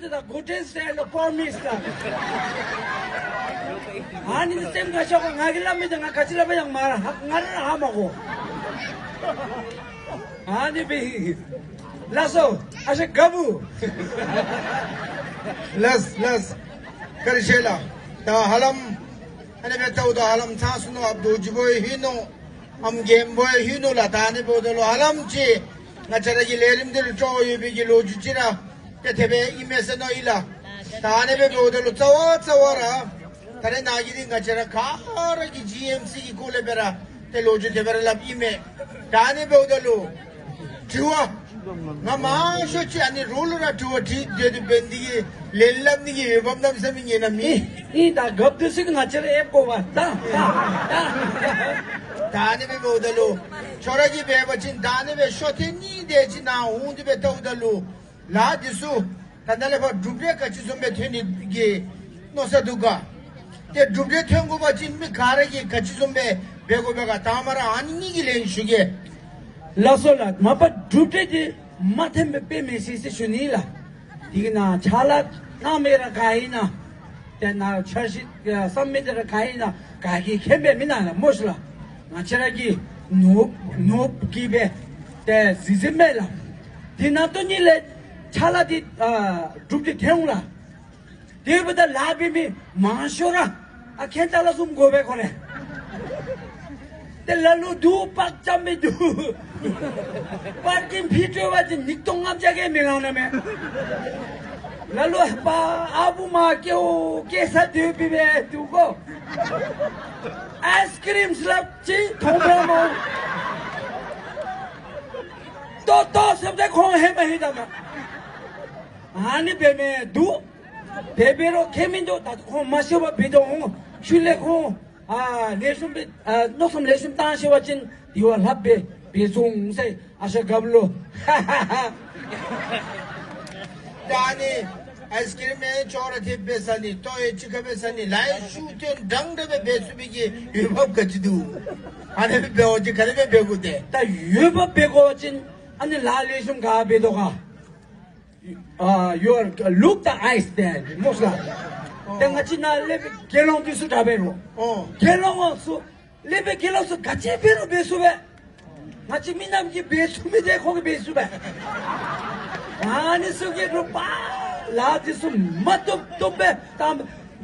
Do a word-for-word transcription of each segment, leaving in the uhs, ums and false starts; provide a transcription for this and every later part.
ད་གུ་ཏེན་སི་ཊེན་ལོ་པར་མིཊ་ད། ཨ་ནི་འདི་སེམས་ཁར་ཤོར་ག། ང་གིས་སླབ་མི་འདི་ང་ག་ཅི་སླབ་པ་ཡང་མ་ར་ཧ་ང་ར་ཧ་མ་གོ། ཨ་ནི་སྦེ་ལགས་སོ། ཨ་ཞེ་དགའ་བུ། ལགས་ལགས། བཀའ་དྲིན་ཆེ་ལགས། ད་ཧ་ལམ་ཨ་ནི་སྦེ་བལྟཝ་ད་ཧ་ལམ་ཚང་སོང་ནུག། ཨཔ་རྡོ་རྗེ་བོ་ཡང་ལྷོད་ནུག། ཨམ་རྒནམ་བོ་ཡང་ལྷོད་ནུག་ལགས། ད་ཨ་ནི་འབདཝ་ད་ལུ་ཧ་ལམ་ཅིག་ང་བཅས་ར་གི་ལས་རིམ་འདི་ལུ་སྤྲོ་བ་ཡོད་པའི་གི་ལོ་རྒྱུས་ཅིག་ར་ཏེ་དེ་སྦེ་ཨིན་མས་ཟེར་མནོ་ཡི་ལགས། ད་ཨ་ནི་སྦེ་འབདཝ་ད་ལུ་རྩ་བ་རྩ་བ་ར་ད་རེས་ནཱ་གི་འདི་ང་བཅས་ར་ག་ར་གིས་ཇི་ཨེམ་སི་གི་སྐོར་ལས་སྦེ་ར་ཏེ་ལོ་རྒྱུས་དེ་སྦེ་ར་སླབ་ཨིན་མས། ད་ཨ་ནི་འབདཝ་ད་ལུ་དྲི་བ་ང་མང་ཤོས་ཅིག་ཨ་ནི་རོགས་ལུ་ར་དྲི་བ་དྲིས་སྡོད་དེ་འབད་ནི་འདི་གིས་ལན་སླབ་ནི་གི་འོས་འབབ་གནམ་མེད་ས་མེད་ཉེ་ན་མེད། ཨིན་ད་སྐབས་དུས་སུ་ང་བཅས་ར་ཨེབ་དགོ་པས། ད་ད་ད་ད་ཨ་ནི་སྦེ་འབདཝ་ད་ལུ་ཁྱོད་ར་གིས་འབད་བ་ཅིན་ད་ཨ་ནི་སྦེ་ཤོ་ཐེངས་གཉིས་དེ་ཅིག་ནཱ་འོང་སྟེ་སྦེ་བལྟཝ་ད་ལུ་ལཱ་འདི་ཚུ་ད་ནཱ་ལས་ཕར་གྲུབ་འབྲས་ག་ཅི་བཟུམ་སྦེ་ཐོན་ནི་གི་མནོ་ས་འདུག་ག། ཏེ་གྲུབ་འབྲས་ཐོན་དགོ་པ་ཅིན་མི་ག་ར་གིས་ག་ཅི་བཟུམ་སྦེ་འབད་དགོ་པས་ག། ད་མ་ར་ཨ་ནི་གཉིས་ཀྱི་ལན་ཞུ་གེ། ལགས་སོ་ལགས། མ་པ་གྲུབ་འབྲས་འདི་མ་ཐོན་པའི་དཔེ་མི་སྲིད་ཟེར་ཞུ་ནི་ལགས། དེ་གི་ནང་ཕྱག་ལཱ་གནང་མི་ར་ག་ཨིན་ན། ཏེ་ནཱ་འཆར་གཞི་བསམ་མི་འདི་ར་ག་ཨིན་ན་ག་གིས་མཁྱེན་པས་མེན་ན་ལགས་སྨོ་ཤི་ལགས། ང་བཅས་ར་གི་ནོར་ནོར་གྱིས་སྦེ་ཏེ་གཟིགས་གཟིགསཔ་མས་ལགས། དེ་ནང་དོན་གཉིས་ལས་ཕྱག་ལཱ་འདི་ཨ་གྲུབ་འབྲས་ཐོན་འོང་ལགས། དེ་འབདཝ་ད་ལཱ་འབད་མི་མང་ཤོས་ར་ཨ་ཁེན་ཏ་ལ་བཟུམ་དགོ་པས་ཁོ་རེ། ཏེ་ལ་ལུ་འདུག་པག་ཙམ་སྦེ་འདུག། པར་ཀིང་ཕྱི་སྤྲོད་པ་ཅིན་ཉིས་སྟོང་ལྔ་བརྒྱ་གིས་མི་ལང་ནི་མས། ལ་ལུ་པ་ཨ་བུ་མ་སྐྱེ་བོ་སྐྱེ་ས་དེ་སྦེ་འདུག་གོ། ཨའིསི་ཀི་རིམ་ཟེར་སླབ་ཅིན་མཐོང་པས་སྨོ། ཏོག་ཏོ་ཟེརཝ་ད་ཁོང་ཧེ་མ་ཧེ་ད་མས། ཨ་ནི་འབད་མི་འདུག། དེ་འབད་རུང་ཁྱད་མིན་འདུག། ད་ཁོང་མ་ཤེས་པར་འབད་དོ་འོང་། ཤུལ་ལས་ཁོང་ཨ་ལེགས་ཤོམ་སྦེ་ཨ་མནོ་བསམ་ལེགས་ཤོམ་བཏང་ཤེས་པ་ཅིན་དེ་བ་ལྷགཔ་སྦེ་འབད་ཚུགས་འོང་ཟེར་ཨ་ཞེ་དགའ་བུ་ལོ། ད་ཨ་ནི་ཨའིསི་ཀི་རིམ་ཡང་ཅོག་ར་འཐདཔ་སྦེ་ཟ་ནི། ལྟོ་ཡང་གཅིག་ཁར་སྦེ་ཟ་ནི། ལཱ་ཡང་ཤུགས་ཐོན་འདྲན་འདྲ་སྦེ་འབད་ཚུགས་པའི་གི་འོས་འབབ་ག་ཅི་འདུག། ཨ་ནི་འབད་བ་ཅིན་ག་དེ་སྦེ་འབད་དགོ་དེ། ད་འོས་འབབ་འབད་དགོ་པ་ཅིན་ཨ་ནི་ལཱ་ལེགས་ཤོམ་ག་འབད་དོ་ག། ཨ་you are look the eyes there སྨོ་ཤི་ལགས། ཏེ་ང་བཅས་ནཱ་ལས་སྦེ་དགེ་སློང་འདི་ཚུ་འདྲ་འབད་རུང་། ཨོ། དགེ་སློང་ཚུ་ལས་སྦེ་དགེ་སློང་ཚུ་ག་ཅི་འབད་རུང་འབད་ཚུགས་པས། ང་བཅས་མི་རྣམས་ཀྱིས་འབད་ཚུགས་མི་དེ་ཁོང་གིས་འབད་ཚུགས་པས། ཨ་ནི་ཚུ་གི་རུང་པ་ལཱ་འདི་ཚུ་མ་བཏུབ་བཏུབ་སྦེ་ད་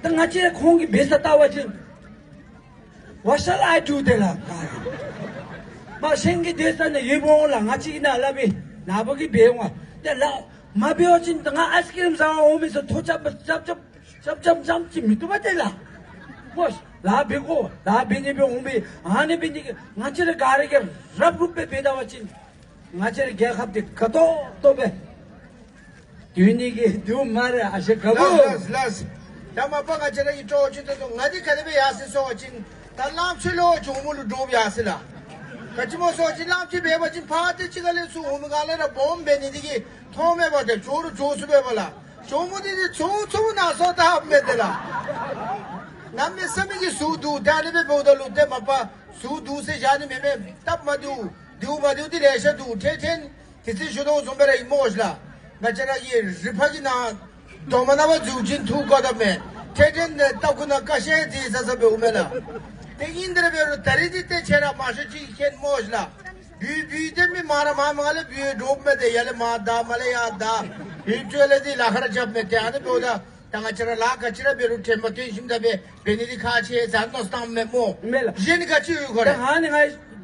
ད་ང་བཅས་ཁོང་གིས་འབད་ས་བལྟ་བ་ཅིན་What shall I do དེ་ལགས། མ་ཤེས་ཀྱི་དེ་ས་ནི་ཡོད་པ་འོང་ལགས། ང་བཅས་ཀྱིས་ནཱ་སླབ་པའི་ནཱ་བུ་གིས་འབད་འོང་། དེ་ལགས་མ་འབད་བ་ཅིན་ད་ང་ཨའིསི་ཀི་རིམ་ཟ་བར་འོང་མི་ཚུ་ཐོ་རྐྱབ་རྐྱབ་རྐྱབ་རྐྱབ་རྐྱབ་ཅིག་མི་བཏུབ་པས་དེ་ལགས། སྨོ་ལཱ་འབད་དགོ། ལཱ་འབད་ནི་སྦེ་འོང་པས། ཨ་ནི་འབད་ནི་གི་ང་བཅས་ར་ག་ར་གིས་རབ་རུབ་སྦེ་འབད་ད་བ་ཅིན་ང་བཅས་ར་རྒྱལ་ཁབ་འདི་དགའ་ཏོག་ཏོ་སྦེ་སྡོད་ནི་གི་འདུག་སྨ་རེ་ཨ་ཞེ་དགའ་བུ། ལགས་ལགས་ལགས། ད་མ་པ་ང་བཅས་ར་གི་སྤྲོ་བ་ཅིག་ཏོ་ང་འདི་ག་དེ་སྦེ་ཡར་སོ་ཡི་ཟེར་བ་ཅིན་ད་གླང་ཆེན་ལུ་ཇོ་མོ་ལུ་འདྲོག་ཡར་སོ་ཡི་ལགས། ག་ཅི་སྨོ་ཟེར་བ་ཅིན་གླང་ཆེན་འབད་བ་ཅིན་ཕར་ཏེ་གཅིག་ཁ་ལས་ཚུར་འོང་མི་ག་ལས་ར་སྦོམ་འབད་ནི་འདི་གིས་མཐོང་མེད་པར་ཏེ་འགྱོ་རུང་འགྱོ་ཚུགས་པས་པ་ལགས། ཇོ་མོ་འདི་འདི་ཚུར་ཚུར་ནང་སོ་བཏབ་མས་དེ་ལགས། གནམ་མེད་ས་མེད་ཀྱི་ཟུག་འདུག། ད་ཨ་ནི་སྦེ་འབདཝ་ད་ལུ་ཏེ་མ་པ་ཟུག་འདུག་ཟེར་བཞག་ནི་མེན་མས། སྟབས་མ་བདེཝ་བདེཝ་མ་བདེཝ་འདི་ལེ་ཤ་འདུག། ཐེངས་ཐེངས་དེ་ཚེ་ཞུ་དོ་བཟུམ་སྦེ་ར་ཨིན་སྨོ་ཤི་ལགས། ང་བཅས་ར་གི་རི་ཕག་གི་ནང་རྡོག་མ་ནང་བ་འཛུལ་ཅིན་ཐུག་དགོ་དོ་མས། ཐེངས་ཐེངས་ནི་སྟག་ཀུ་ནང་ཀ་ཤ་ཡང་བརྫི་ས་ས་འབདཝ་མས་ལགས། ཏེ་ཨིན་དེ་ར་འབད་རུང་ད་རིས་འདི་ཏེ་ཁྱེད་ར་མང་ཤོས་ཅིག་མཁྱེན་སྨོ་ཤི་ལགས། འབུ་འབུ་ཏེ་མི་མང་ར་མང་མང་ལས་འབུ་འདྲོག་མས་ཏེ། ཡར་ལས་མར་བདའ་མར་ལས་ཡར་བདའ། འབུ་ཏེ་ལས་འདི་ལཱ་ཁག་ར་རྐྱབ་མས་ཏེ། ཨ་ནི་འབདཝ་ད་ད་ང་བཅས་ར་ལཱ་ག་ཅི་ར་འབད་རུང་དྲན་པ་བཏོན་ཞིནམ་ད་སྦེ་འབད་ནི་འདི་ཁག་ཆེ་ཟེར་མནོ་བསམ་བཏངམ་མས་སྨོ། མེན་ལགས། གཞན་ག་ཅི་ཡོད་ག་ད་རེ། ཨ་ནི་ང་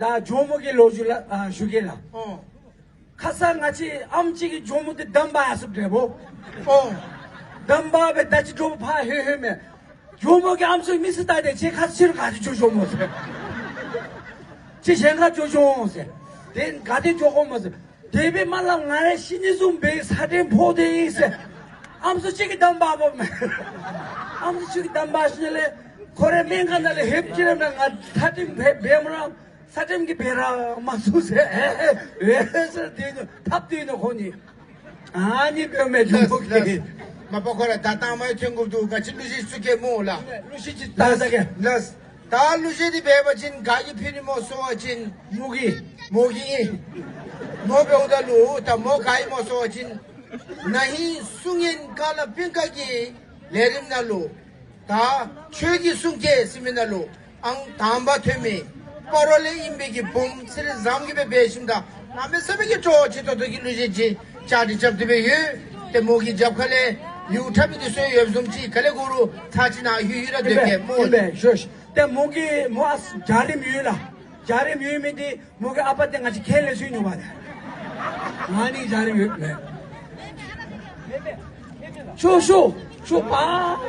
ད་ཇོ་མོ་གི་ལོ་རྒྱུས་ལཱ་ཨ་ཞུ་གེ་ལགས། ཨོ། ཁ་ཙ་ང་བཅས་ཨམ་ཅིག་གིས་ཇོ་མོ་འདི་སྡོམ་པ་ཡར་སོངམ་འདྲས་སྨོ། ཨོ། སྡོམ་པ་སྦེ་ད་ཅི་དྲོ་པ་ཕར་ལྷོད་ལྷོདཔ་མས། ཇོ་མོ་གིས་ཨམ་སྲུ་མི་ཚུ་བལྟ་སྟེ་ཁྱེད་ཁ་ཙ་ཕྱི་རུ་ག་ཏེ་འགྱོ་འགྱོཝ་སྨོ་ཟེར། ཁྱེད་གཞན་ཁར་འགྱོ་འགྱོ་འོང་ཟེར། ཏེ་ག་ཏེ་འགྱོ་དགོཔ་སྨོ་ཟེར། དེ་སྦེ་མ་སླབ། ང་ར་ཤི་ནི་བཟུམ་སྦེ་ས་ཁྲེམ་ཕོག་སྟེ་ཨིན་ཟེར། ཨམ་སྲུ་ཅིག་གིས་སྡོམ་པ་འབོཝ་མས། ཨམ་སྲུ་ཅིག་གིས་སྡོམ་པ་ཞུ་ནི་ལས་ཁོ་རའི་སྨན་ཁང་ནང་ལས་ལྷོདཔ་ཅིག་ར་མེན། ང་ས་ཁྲེམ་འབད་འབདཝ་ར་ས་ཁྲེམ་གྱིས་འབད་ར་མ་ཚུགས་ཟེར། ཨེ་ཨེ་ཨེ་ཟེར་དེ་ནི་ཐབས་དེ་ནི་ཁོ་ནི་ཨ་ནི་འབདཝ་མས། ལགས་ལགས། མ་པ་ཁོ་ར་ད་ལྟ་མ་ཡང་ཐོན་དགོཔ་འདུག། ག་ཅི་གླུ་གཞས་ཅིག་བཙུགས་གེ་སྨོ་ལགས། གླུ་གཞས་ཅིག་བཏང་ད་གེ། ལགས། ད་གླུ་གཞས་འདི་འབད་བ་ཅིན་ག་གིས་ཕུལ་ནི་སྨོ་ཟེར་བ་ཅིན་མོ་གིས། མོ་གིས་ཨིན། མོ་འབདཝ་ད་ལུ་ད་མོ་ག་ཨིན་སྨོ་ཟེར་བ་ཅིན་ ན་ཧིང་གསུང་ཡན་ཀ་ལ་པིང་ཀ་གི་ལས་རིམ་ནང་ལུ་ད་ཆོས་ཀྱི་གསུང་སྐད་ཟེར་མི་ནང་ལུ་ཨང་དང་པ་ཐོན་མི་སྤ་རོ་ལས་ཨིན་པའི་གི་བུམོ་ཚེ་རིང་བཟངམོ་གིས་སྦེ་འབད་ཞིནམ་ད་གནམ་མེད་ས་མེད་ཀྱི་སྤྲོ་བ་ཆེ་ཏོག་ཏོ་གི་གླུ་གཞས་ཅིག་བཅའ་སྒྲིག་རྐྱབ་སྟེ་སྦེ་ཡོད། ཏེ་མོ་གི་རྒྱབ་ཁ་ལས་ལེའུ་ཁྲབ་མི་འདི་གསོལ་ཡོདཔ་བཟུམ་ཅིག་ག་ལས་གོ་རུང་ཚར་གཅིག་ནང་ཡུད་ཡུད་ར་སྡོད་གེ་མོ། ཨིན་པས། ཞུ་ཞུ། ཏེ་མོ་གི་མོ་ཨ་འཇའ་རིསམོ་ཡོད་ལགས། འཇའ་རིསམོ་ཡོད་མི་འདི་མོ་གི་ཨ་པ་འདི་ང་བཅས་ཁས་ལེན་ཚུགས་ནུག་པ་ཏེ། ཨ་ནི་འཇའ་རིསམོ་ཡོད་ལགས། ཤོག་ཤོག་ཤོག་པ།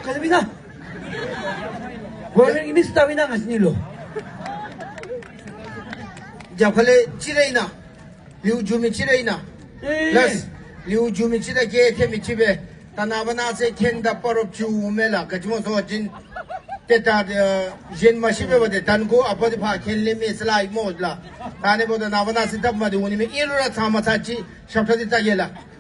ག་ཅི་འབད་ན་གོ་མི་གི་མི་སུ་ལྟ་བ་ཨིན་ན་ང་བཅས་གཉིས་ལུ། རྒྱབ་ཁ་ལས་ཅིག་ར་ཨིན་ན། ལེའུ་མཇུག་མི་ཅིག་ར་ཨིན་ན། ཨེ། ལགས། ལེའུ་མཇུག་མི་ཅིག་ར་སྐད་ཐོན་མི་ཅིག་སྦེ་ད་ནངས་པ་གནངས་ཚེ་མཁན་དང་སྤ་རོཔ་ཅིག་འོང་མས་ལགས། ག་ཅི་སྨོ་ཟེར་བ་ཅིན་ཏེ་ད་ཨ་གཞན་མ་ཤེས་པས་པ་ཏེ་ད་ནི་ཁོ་ཨ་པ་འདི་ཕར་མཁན་ལས་མེད་ཟེར་སླབ་ཨིན་སྨོ་ལགས། ད་ཨ་ནི་འབདཝ་ད་ནངས་པ་གནངས་ཚེ་སྟབས་མ་བདེཝ་འོང་ནི་མས། ཨིན་རུང་ར་ཚང་མ་ཚར་གཅིག་ཞབས་ཁྲ་འདི་བལྟ་གེ་ལགས།